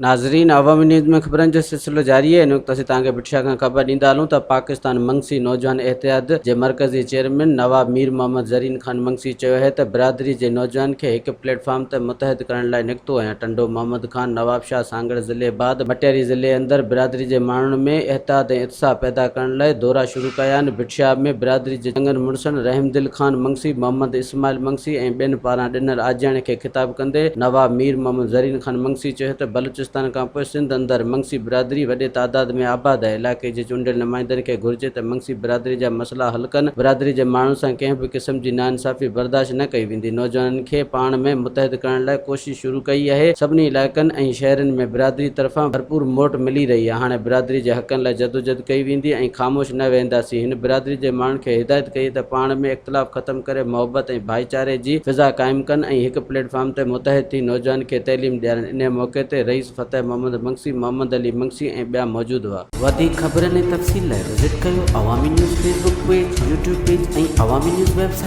ناظرين عوامي نيوز ۾ خبرن جو سلسلو جاري آهي ان وقت اسين توهان کي ڀٽ شاهه کان خبر ڏيندا هلون ته پاڪستان منگسي نوجوان اتحاد جي مرڪزي چيئرمين نواب مير محمد زرين خان منگسي چيو آهي ته برادري جي نوجوان کي هڪ پليٽ فارم تي متحد ڪرڻ لاء نڪتو آهيان ٽنڊو محمد خان نواب شاهه سانگهڙ ضلعي بعد مٽياري ضلعي اندر برادري جي ماڻهن ۾ اتحاد ۽ اتساهه پيدا ڪرڻ لاء دورا شروع ڪيا آهن ڀٽ شاهه ۾ برادري جي چڱن مڙسن رحمدل خان منگسي محمد اسماعيل منگسي ۽ ٻين پاران ڏنل آجياڻي کي خطاب ڪندي نواب مير محمد زرين خان منگسي چيو ته بلوچستان کانپوء سنڌ اندر منگسي برادري وڏي تعداد ۾ آباد آهي، علائقي جي چونڊيل نمائندن کي گهرجي ته منگسي برادري جا مسئلا حل ڪن، برادري جي ماڻهن سان ڪنهن به قسم جي ناانصافي برداشت نه ڪئي ويندي، نوجوانن کي پاڻ ۾ متحد ڪرڻ لاء ڪوشش شروع ڪئي آهي، سڀني علائقن ۽ شهرن ۾ برادري طرفان ڀرپور موٽ ملي رهي آهي، هاڻي برادري جي حقن لاء جدوجھد ڪئي ويندي ۽ خاموش نه ويهنداسين، هن برادري جي ماڻهن کي هدايت ڪئي ته پاڻ ۾ اختلاف ختم ڪري محبت ۽ ڀائيچاري جي فضا قائم ڪن ۽ هڪ پليٽ فارم تي متحد ٿي نوجوانن کي تعليم ڏيارين انهي موقعي تي رئيس فتح محمد مگسي، محمد علي مگسي ۽ ٻيا موجود هئا. وڌيڪ خبرن ۽ تفصيل لاء وزٽ ڪيو Awami news Facebook page, YouTube page ۽ Awami news website.